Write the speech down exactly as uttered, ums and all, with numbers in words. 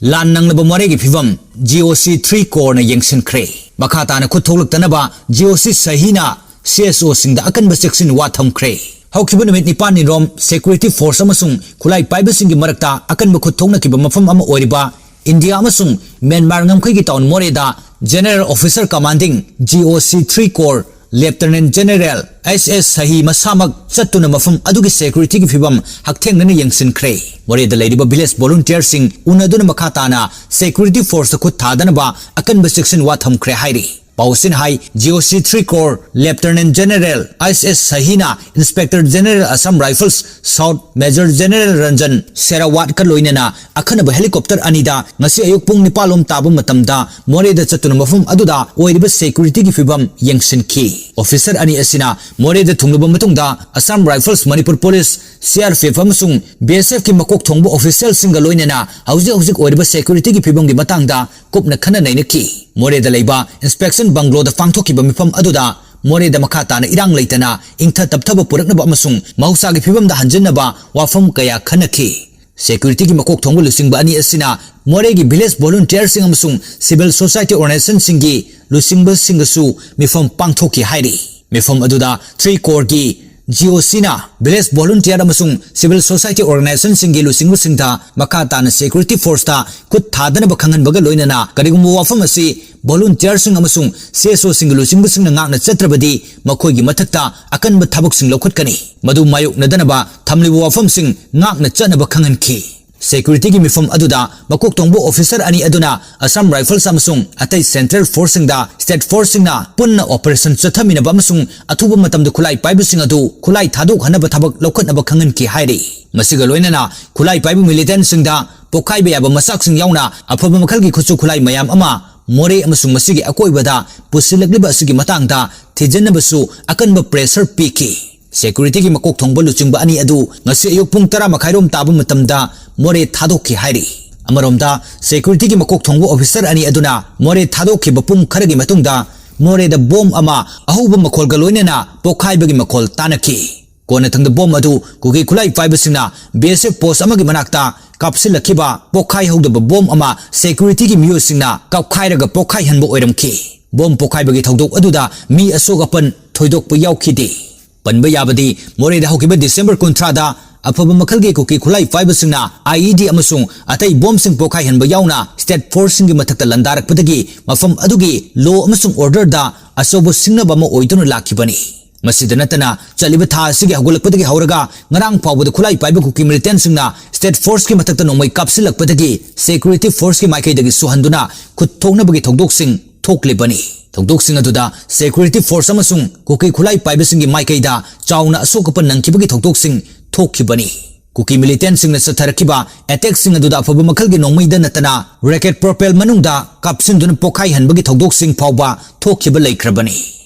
ꯂꯥꯟ ꯅꯪꯂꯕ ꯃꯣꯔꯦꯒꯤ ꯐꯤꯕꯝ GOC three core ꯅ ꯌꯦꯡꯁꯤꯟꯈ꯭ꯔꯦ꯫ ꯃꯈꯥ ꯇꯥꯅ ꯈꯨꯠ ꯊꯣꯛꯂꯛꯇꯅꯕ GOC ꯁꯍꯤꯅ CSO ꯁꯤꯡꯗ ꯑꯀꯟꯕ ꯆꯦꯛꯁꯤꯟ ꯋꯥ ꯊꯝꯈ꯭ꯔꯦ꯫ ꯍꯧꯈꯤꯕ ꯅꯨꯃꯤꯠ ꯅꯤꯄꯥꯟꯅꯤꯔꯣꯝ security force ꯑꯃꯁꯨꯡ ꯈꯨꯠꯂꯥꯏ ꯄꯥꯏꯕꯁꯤꯡꯒꯤ ꯃꯔꯛꯇ ꯑꯀꯟꯕ ꯈꯨꯠ ꯊꯣꯛꯅꯈꯤꯕ ꯃꯐꯝ ꯑꯃ ꯑꯣꯏꯔꯤꯕ ꯏꯟꯗꯤꯌꯥ ꯑꯃꯁꯨꯡ ꯃ꯭ꯌꯥꯟꯃꯥꯔ ꯉꯝꯈꯩꯒꯤ town ꯃꯣꯔꯦꯗ General Officer Commanding GOC three core Lieutenant General S S ꯁꯍꯤ ꯃꯁꯥꯃꯛ ꯆꯠꯇꯨꯅ ꯃꯐꯝ ꯑꯗꯨꯒꯤ security ꯒꯤ ꯐꯤꯕꯝ ꯍꯛꯊꯦꯡꯅꯅ ꯌꯦꯡꯁꯤꯟꯈ꯭ꯔꯦ꯫ ꯃꯣꯔꯦꯗ ꯂꯩꯔꯤꯕ village volunteer ꯁꯤꯡ ꯎꯅꯗꯨꯅ ꯃꯈꯥ ꯇꯥꯅ security force ꯇ ꯈꯨꯠ ꯊꯥꯗꯅꯕ ꯑꯀꯟꯕ ꯆꯦꯛꯁꯤꯟ ꯋꯥ ꯊꯝꯈ꯭ꯔꯦ ꯍꯥꯏꯔꯤ꯫ ꯄꯥꯎ ꯑꯁꯤꯅ ꯍꯥꯏ, GOC three core Lieutenant General S S ꯁꯍꯤꯅ Inspector General Assam Rifles South Major General Ranjan Serawat ꯀ ꯂꯣꯏꯅꯅ ꯑꯈꯟꯅꯕ helicopter ꯑꯅꯤꯗ ꯉꯁꯤ ꯑꯌꯨꯛ ꯄꯨꯡ ꯅꯤꯄꯥꯟ ꯂꯣꯝ ꯇꯥꯕ ꯃꯇꯝꯗ ꯃꯣꯔꯦꯗ ꯆꯠꯇꯨꯅ ꯃꯐꯝ ꯑꯗꯨꯗ ꯑꯣꯏꯔꯤꯕ security ꯒꯤ ꯐꯤꯕꯝ ꯌꯦꯡꯁꯤꯟꯈꯤ꯫ Officer ꯑꯅꯤ ꯑꯁꯤꯅ ꯃꯣꯔꯦꯗ ꯊꯨꯡꯂꯕ ꯃꯇꯨꯡꯗ Assam Rifles, Manipur Police, CRPF ꯑꯃꯁꯨꯡ BSF ꯀꯤ ꯃꯀꯣꯛ ꯊꯣꯡꯕ official ꯁꯤꯡꯒ ꯂꯣꯏꯅꯅ ꯍꯧꯖꯤꯛ ꯍꯧꯖꯤꯛ ꯑꯣꯏꯔꯤꯕ security ꯒꯤ ꯐꯤꯕꯝꯒꯤ ꯃꯇꯥꯡꯗ ꯀꯨꯞꯅ ꯈꯟꯅ ꯅꯩꯅꯈꯤ꯫ ꯃꯣꯔꯦꯗ ꯂꯩꯕ inspection bungalow ꯗ ꯄꯥꯡꯊꯣꯛꯈꯤꯕ ꯃꯤꯐꯝ ꯑꯗꯨꯗ ꯃꯣꯔꯦꯗ ꯃꯈꯥ ꯇꯥꯅ ꯏꯔꯥꯡ ꯂꯩꯇꯅ ꯏꯪꯊ ꯇꯞꯊꯕ ꯄꯨꯔꯛꯅꯕ ꯑꯃꯁꯨꯡ ꯃꯍꯧꯁꯥꯒꯤ ꯐꯤꯕꯝꯗ ꯍꯟꯖꯤꯟꯅꯕ ꯋꯥꯐꯝ ꯀꯌꯥ ꯈꯟꯅꯈꯤ꯫ Security ꯒꯤ ꯃꯀꯣꯛ ꯊꯣꯡꯕ ꯂꯨꯆꯤꯡꯕ ꯑꯅꯤ ꯑꯁꯤꯅ ꯃꯣꯔꯦꯒꯤ village volunteer ꯁꯤꯡ ꯑꯃꯁꯨꯡ civil society organization ꯁꯤꯡꯒꯤ ꯂꯨꯆꯤꯡꯕꯁꯤꯡꯒꯁꯨ ꯃꯤꯐꯝ ꯄꯥꯡꯊꯣꯛꯈꯤ ꯍꯥꯏꯔꯤ꯫ ꯃꯤꯐꯝ ꯑꯗꯨꯗ three core ꯒꯤ GOC ꯅ village volunteer ꯑꯃꯁꯨꯡ civil society organization ꯁꯤꯡꯒꯤ ꯂꯨꯆꯤꯡꯕꯁꯤꯡꯗ ꯃꯈꯥ ꯇꯥꯅ security force ꯇ ꯈꯨꯠ ꯊꯥꯗꯅꯕ ꯈꯪꯍꯟꯕꯒ ꯂꯣꯏꯅꯅ ꯀꯔꯤꯒꯨꯝꯕ ꯋꯥꯐꯝ ꯑꯁꯤ volunteer ꯁꯤꯡ ꯑꯃꯁꯨꯡ CSO ꯁꯤꯡꯒꯤ ꯂꯨꯆꯤꯡꯕꯁꯤꯡꯅ ꯉꯥꯛꯅ ꯆꯠꯇ꯭ꯔꯕꯗꯤ ꯃꯈꯣꯏꯒꯤ ꯃꯊꯛꯇ ꯑꯀꯟꯕ ꯊꯕꯛꯁꯤꯡ ꯂꯧꯈꯠꯀꯅꯤ꯫ ꯃꯗꯨ ꯃꯥꯌꯣꯛꯅꯗꯅꯕ ꯊꯝꯂꯤꯕ ꯋꯥꯐꯝꯁꯤꯡ ꯉꯥꯛꯅ ꯆꯠꯅꯕ ꯈꯪꯍꯟꯈꯤ꯫ Security ꯒꯤ ꯃꯤꯐꯝ ꯑꯗꯨꯗ ꯃꯀꯣꯛ ꯊꯣꯡꯕ officer ꯑꯅꯤ ꯑꯗꯨꯅ Assam Rifles ꯑꯃꯁꯨꯡ ꯑꯇꯩ central force ꯁꯤꯡꯗ state force ꯁꯤꯡꯅ ꯄꯨꯟꯅ operation ꯆꯠꯊꯃꯤꯟꯅꯕ ꯑꯃꯁꯨꯡ ꯑꯊꯨꯕ ꯃꯇꯝꯗ ꯈꯨꯠꯂꯥꯏ ꯄꯥꯏꯕꯁꯤꯡ ꯑꯗꯨ ꯈꯨꯠꯂꯥꯏ ꯊꯥꯗꯣꯛꯍꯟꯅꯕ ꯊꯕꯛ ꯂꯧꯈꯠꯅꯕ ꯈꯪꯍꯟꯈꯤ ꯍꯥꯏꯔꯤ꯫ ꯃꯁꯤꯒ ꯂꯣꯏꯅꯅ ꯈꯨꯠꯂꯥꯏ ꯄꯥꯏꯕ militant ꯁꯤꯡꯗ ꯄꯣꯈꯥꯏꯕ ꯌꯥꯕ ꯃꯆꯥꯛꯁꯤꯡ ꯌꯥꯎꯅ ꯑꯐꯕ ꯃꯈꯜꯒꯤ ꯈꯨꯠꯁꯨ ꯈꯨꯠꯂꯥꯏ ꯃꯌꯥꯝ ꯑꯃ ꯃꯣꯔꯦ ꯑꯃꯁꯨꯡ ꯃꯁꯤꯒꯤ ꯑꯀꯣꯏꯕꯗ ꯄꯨꯁꯤꯜꯂꯛꯂꯤꯕ ꯑꯁꯤꯒꯤ ꯃꯇꯥꯡꯗ ꯊꯤꯖꯤꯟꯅꯕꯁꯨ ꯑꯀꯟꯕ pressure ꯄꯤꯈꯤ꯫ Security ꯒꯤ ꯃꯀꯣꯛ ꯊꯣꯡꯕ ꯂꯨꯆꯤꯡꯕ ꯑꯅꯤ ꯑꯗꯨ ꯉꯁꯤ ꯑꯌꯨꯛ ꯄꯨꯡ ꯇꯔꯥ ꯃꯈꯥꯏꯔꯣꯝ ꯇꯥꯕ ꯃꯇꯝꯗ ꯃꯣꯔꯦ ꯊꯥꯗꯣꯛꯈꯤ ꯍꯥꯏꯔꯤ꯫ ꯑꯃꯔꯣꯝꯗ, security ꯒꯤ ꯃꯀꯣꯛ ꯊꯣꯡꯕ officer ꯑꯅꯤ ꯑꯗꯨꯅ ꯃꯣꯔꯦ ꯊꯥꯗꯣꯛꯈꯤꯕ ꯄꯨꯡ ꯈꯔꯒꯤ ꯃꯇꯨꯡꯗ ꯃꯣꯔꯦꯗ bomb ꯑꯃ ꯑꯍꯧꯕ ꯃꯈꯣꯜꯒ ꯂꯣꯏꯅꯅ ꯄꯣꯈꯥꯏꯕꯒꯤ ꯃꯈꯣꯜ ꯇꯥꯅꯈꯤ꯫ ꯀꯣꯟꯅꯊꯪꯗ ꯕꯣꯝ ꯑꯗꯨ ꯀꯨꯀꯤ ꯈꯨꯠꯂꯥꯏ ꯄꯥꯏꯕꯁꯤꯡꯅ ꯕꯤ ꯑꯦꯁ ꯑꯦꯐ ꯄꯣꯁ ꯑꯃꯒꯤ ꯃꯅꯥꯛꯇ ꯀꯥꯞꯁꯤꯜꯂꯛꯈꯤꯕ ꯄꯣꯈꯥꯏꯍꯧꯗꯕ ꯕꯣꯝ ꯑꯃ ꯁꯦꯀ꯭ꯌꯨꯔꯤꯇꯤꯒꯤ ꯃꯤꯑꯣꯏꯁꯤꯡꯅ ꯀꯥꯞꯈꯥꯏꯔꯒ ꯄꯣꯈꯥꯏꯍꯟꯕ ꯑꯣꯏꯔꯝꯈꯤ꯫ ꯕꯣꯝ ꯄꯣꯈꯥꯏꯕꯒꯤ ꯊꯧꯗꯣꯛ ꯑꯗꯨꯗ ꯃꯤ ꯑꯁꯣꯛ ꯑꯄꯟ ꯊꯣꯏꯗꯣꯛꯄ ꯌꯥꯎꯈꯤꯗꯦ꯫ ꯄꯟꯕ ꯌꯥꯕꯗꯤ, ꯃꯣꯔꯦꯗ ꯍꯧꯈꯤꯕ ꯗꯤꯁꯦꯝꯕꯔ ꯀꯨꯟꯊ꯭ꯔꯥꯗ ꯑꯐꯕ ꯃꯈꯜꯒꯤ ꯀꯨꯀꯤ ꯈꯨꯠꯂꯥꯏ ꯄꯥꯏꯕꯁꯤꯡꯅ ꯑꯥꯏ ꯏ ꯗꯤ ꯑꯃꯁꯨꯡ ꯑꯇꯩ ꯕꯣꯝꯁꯤꯡ ꯄꯣꯈꯥꯏꯍꯟꯕ ꯌꯥꯎꯅ ꯁ꯭ꯇꯦꯠ ꯐꯣꯔꯁꯁꯤꯡꯒꯤ ꯃꯊꯛꯇ ꯂꯥꯟꯗꯥꯔꯛꯄꯗꯒꯤ ꯃꯐꯝ ꯑꯗꯨꯒꯤ ꯂꯣ ꯑꯃꯁꯨꯡ ꯑꯣꯔꯗꯔꯗ ꯑꯆꯧꯕ ꯁꯤꯡꯅꯕ ꯑꯃ ꯑꯣꯏꯗꯨꯅ ꯂꯥꯛꯈꯤꯕꯅꯤ꯫ ꯃꯁꯤꯗ ꯅꯠꯇꯅ, ꯆꯠꯂꯤꯕ ꯊꯥ ꯑꯁꯤꯒꯤ ꯍꯧꯒꯠꯂꯛꯄꯗꯒꯤ ꯍꯧꯔꯒ ꯉꯔꯥꯡ ꯐꯥꯎꯕꯗ ꯈꯨꯠꯂꯥꯏ ꯄꯥꯏꯕ ꯀꯨꯀꯤ ꯃꯤꯂꯤꯇꯦꯟꯁꯤꯡꯅ ꯁ꯭ꯇꯦꯠ ꯐꯣꯔꯁꯀꯤ ꯃꯊꯛꯇ ꯅꯣꯡꯃꯩ ꯀꯥꯞꯁꯤꯜꯂꯛꯄꯗꯒꯤ ꯁꯦꯀ꯭ꯌꯨꯔꯤꯇꯤ ꯐꯣꯔꯁꯀꯤ ꯃꯥꯏꯀꯩꯗꯒꯤ ꯁꯨꯍꯟꯗꯨꯅ ꯈꯨꯠ ꯊꯣꯛꯅꯕꯒꯤ ꯊꯧꯗꯣꯛꯁꯤꯡ ꯊꯣꯛꯂꯤꯕꯅꯤ꯫ ꯊꯧꯗꯣꯛꯁꯤꯡ ꯑꯗꯨꯗ ꯁꯦꯀ꯭ꯌꯨꯔꯤꯇꯤ ꯐꯣꯔꯁ ꯑꯃꯁꯨꯡ ꯀꯨꯀꯤ ꯈꯨꯠꯂꯥꯏ ꯄꯥꯏꯕꯁꯤꯡꯒꯤ ꯃꯥꯏꯀꯩꯗ ꯆꯥꯎꯅ ꯑꯁꯣꯛ ꯑꯄꯟ ꯅꯪꯈꯤꯕꯒꯤ ꯊꯧꯗꯣꯛꯁꯤꯡ ꯊꯣꯛꯈꯤꯕꯅꯤ꯫ ꯀꯨꯀꯤ ꯃꯤꯂꯤꯇꯦꯟꯁꯤꯡꯅ ꯆꯠꯊꯔꯛꯈꯤꯕ ꯑꯦꯇꯦꯛꯁꯤꯡ ꯑꯗꯨꯗ ꯑꯐꯕ ꯃꯈꯜꯒꯤ ꯅꯣꯡꯃꯩꯗ ꯅꯠꯇꯅ ꯔꯦꯀꯦꯠ ꯄ꯭ꯔꯣꯄꯦꯜ ꯃꯅꯨꯡꯗ ꯀꯥꯞꯁꯤꯟꯗꯨꯅ ꯄꯣꯈꯥꯏꯍꯟꯕꯒꯤ ꯊꯧꯗꯣꯛꯁꯤꯡ ꯐꯥꯎꯕ ꯊꯣꯛꯈꯤꯕ ꯂꯩꯈ꯭ꯔꯕꯅꯤ꯫